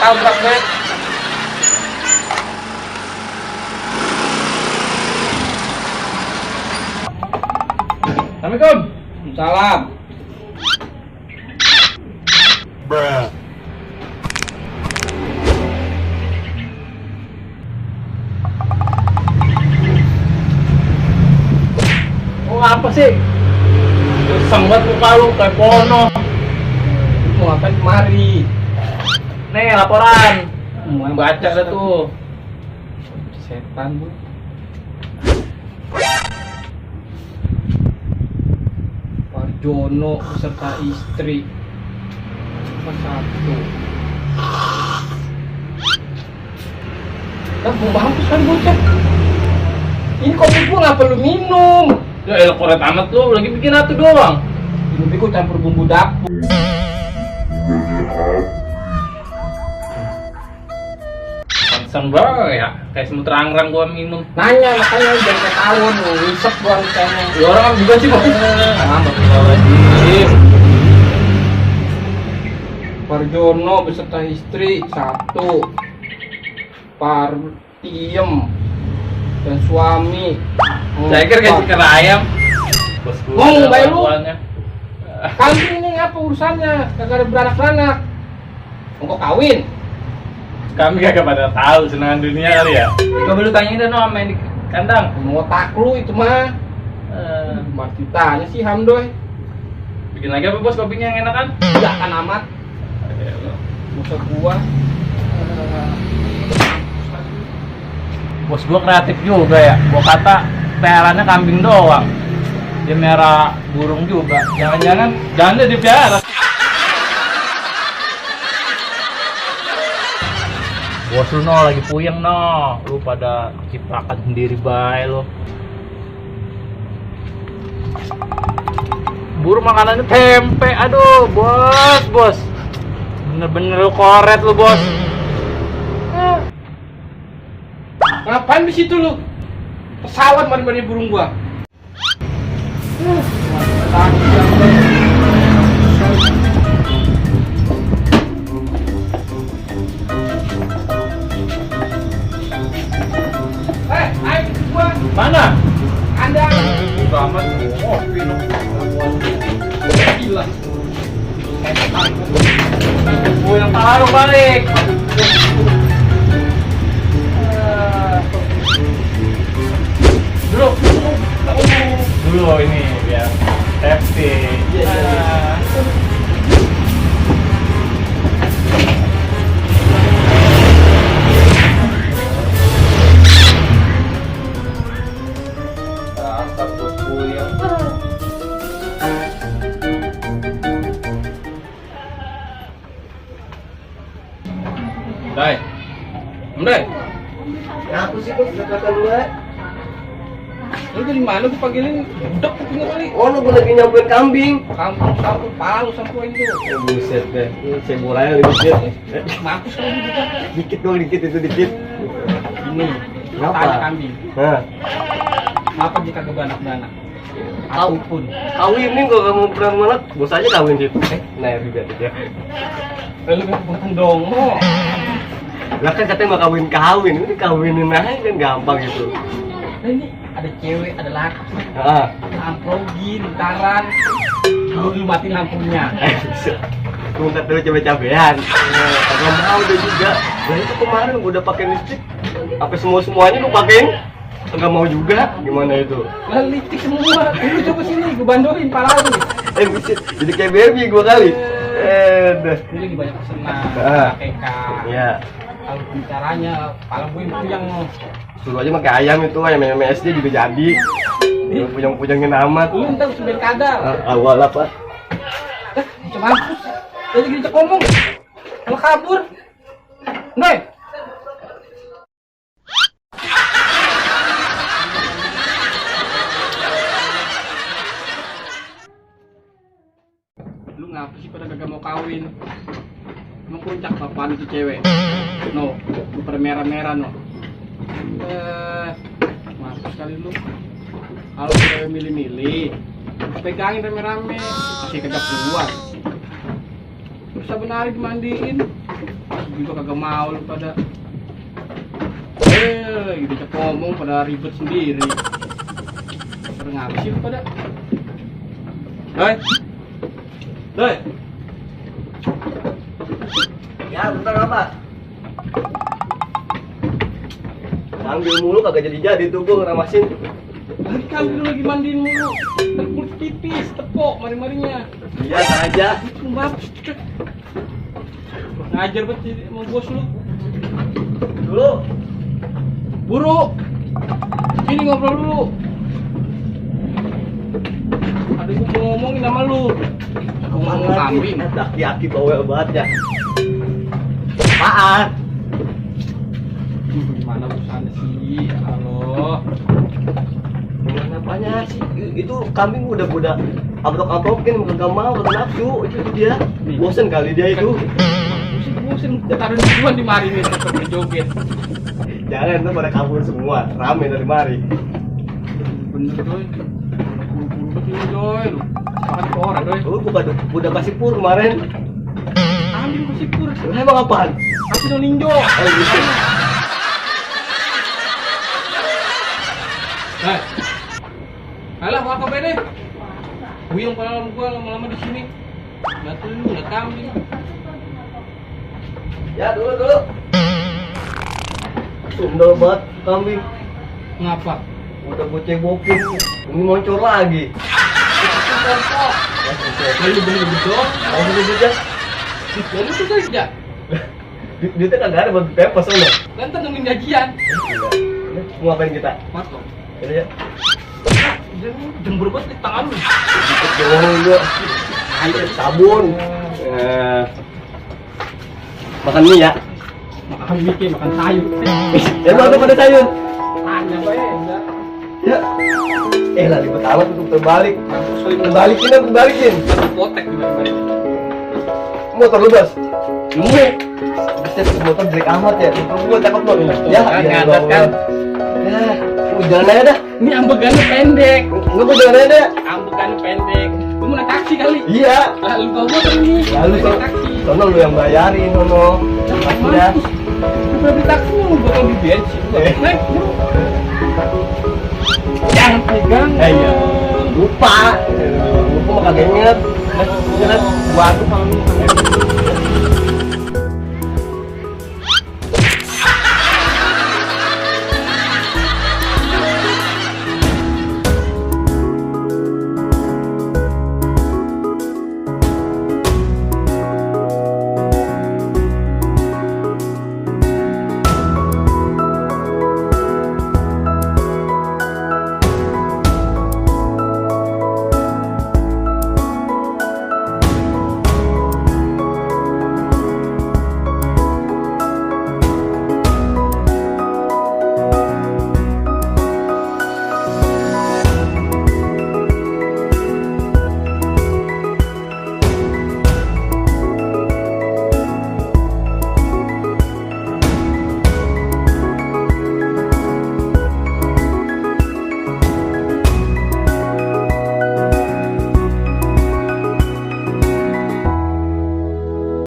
tabrak bet. Assalamualaikum. Salam. Bruh. Oh apa sih? Geseng banget muka lu kayak pono. Lu mau ngapain kemari? Nih laporan. Mau baca dah tuh. Setan bu. Parjono beserta istri. Nomor 1. Mau mampus kan bocah. Ini kopi gua ngapa lu minum? Ya elah koret amat lu, lagi bikin atu doang. Ini gua campur bumbu dapur. Pantesan banget ya, kayak semut rangrang gua minum. Nanya makanya jangan kayak tawon lu, ngisep gua misalnya. Ya orang juga sih bos. Astagfirullahaladzim. Parjono beserta istri 1. Partiem dan suami. Saya kira kayak chicken ayam. Bos gua. Ngomong bae lu. Kambing ini apa urusannya? Kagak ada beranak-beranak. Engkau kawin. Kami kagak pada tahu senangan dunia kali ya. Coba lu tanyain deh no sama yang di kandang. Ngotak lu itu mah. Mati tanya sih Hamdoy. Bikin lagi apa bos kopinya yang enak kan? Enggak kan amat. Musuh gua. Bos gua kreatif juga ya. Gua kata peliharannya kambing doang. Dia merah burung juga. Jangan-jangan dia dipiara. Bos lu no lagi puyeng no. Lu pada ciprakan sendiri bae lu. Buru makanannya tempe. Aduh, bos. Bener-bener lu koret lu, bos. Ngapain di situ lu? Pesawat mari-mari burung gua. Ayo gua. Mana? Anda. Selamat. Oh, pinok. Gila. Gue yang taruh balik. Dulu ini biar safety. Dasar bosku yang Dai. Dai. Aku sih kok sudah kata lu ya. Lu dari mana tuh panggilin budak kupingnya kali? Oh, lu lagi nyamperin kambing. Kampung sampu palu sampuin tuh. Oh, buset deh. Ini cebolanya lebih dikit. Mampus kamu budak. Dikit dong, dikit itu dikit. Ini. Kenapa? Tanya kambing. Nah, Kenapa jika ke beranak-beranak? Tahu. Apapun. kawin nih kalau kamu pernah mana, bos aja kawin situ. Nah, juga ya. Lu bukan dong. Oh. Lah kan katanya mau kawin, ini kawinin aja kan gampang gitu. Nah, ini ada cewek, ada laki. Heeh. Amplogin, taran. Lu matiin lampunya. Aku minta dulu cabe-cabean. Kagak mau dia juga. Lah itu kemarin gua udah pakai lipstick. Apa semuanya lu pakein? Kagak mau juga. Gimana itu? Lah licik semua. Lu coba sini, gua bandoin pala lu. Buset, jadi kayak Barbie gua kali. Dah. Ini lagi banyak pesanan. Ah. KK. Iya. Kalau caranya, pala gue itu yang Suruh aja pakai ayam itu, ayam MSD juga jadi. Yang puyeng-puyengin amat. lu ntar sebentar kadal. Awal apa? Macam mampus. Jadi gini ngomong. Kalau kabur. Noi. Lu ngapa sih pada kagak mau kawin? Emang puncak apaan itu cewek? No, lu pada merah-merah no. Mampus kali lu. Kalau cewek milih-milih, pegangin rame-rame, masih kagak keluar. Terus saben hari dimandiin, juga kagak mau lu pada. Diajak ngomong pada ribet sendiri. Pada ngapa sih lu pada? Doi. Ya, bentar apa? Ambil mulu kagak jadi tuh gua ngeramasin. Lagi kambing lagi mandiin mulu. Kulit tipis, tepok mari-marinya. Iya aja. Mbak. Ngajar banget sama bos lu. Dulu. Buru. Sini ngobrol dulu. Ada gua mau ngomongin sama lu. Aku ngomong kambing. Aki-aki bawel banget ya. Apaan? Gimana urusannya sih? Halo. Gimana apanya sih? Itu kambing udah abrok-abrokin kagak mau, kagak nafsu. Itu dia. Nih. Bosen kali dia itu. Musim taruh duluan di mari nih sampai joget. Jangan tuh pada kabur semua, rame dari mari. Bener doi. Buru-buru betul doi lu. Makan ke orang doi. Lu udah kasih pur kemarin. Ambil masih pur. Emang apaan? Kasih no ninjo. Oh gitu. Alah, apa bede? Buyung kalau gua lama-lama di sini. Nggak tuh, nggak kambing. Ya dulu. Sundel banget kambing. Ngapa? Udah gue cebokin, ini muncul lagi. Itu kontok. Lalu bener betul. Mau beli juga? Lalu tuh kerja. Duitnya kagak ada buat pempes lo. Nanti nemuin gajian. Mau ngapain kita? Matok. Ini ya. Jembur banget di tangan lu. Dikit doang gua. Air sabun. Makan mie ya. Makan bikin, makan sayur. Ya baru pada sayur. Tanya gue enggak. Ya. Lah ribet amat untuk terbalik. Terbalikin. Potek gimana? Motor lu bos. Nunggu. Bisa motor jelek amat ya. Gua takut lo. Ya, ngadat kan. Ya, jalan aja dah. Ini ambegannya pendek. Enggak gua jalan aja dah. Ambegannya pendek. Lu mau naik taksi kali? Iya. Lalu bawa motor ini. Lalu naik taksi. sono lu yang bayarin sono. Ya. Udah di taksi lu bakal di bensin. Naik bro. Jangan pegang. Iya. Lupa. Lupa mah kagak inget. Gua tuh kalau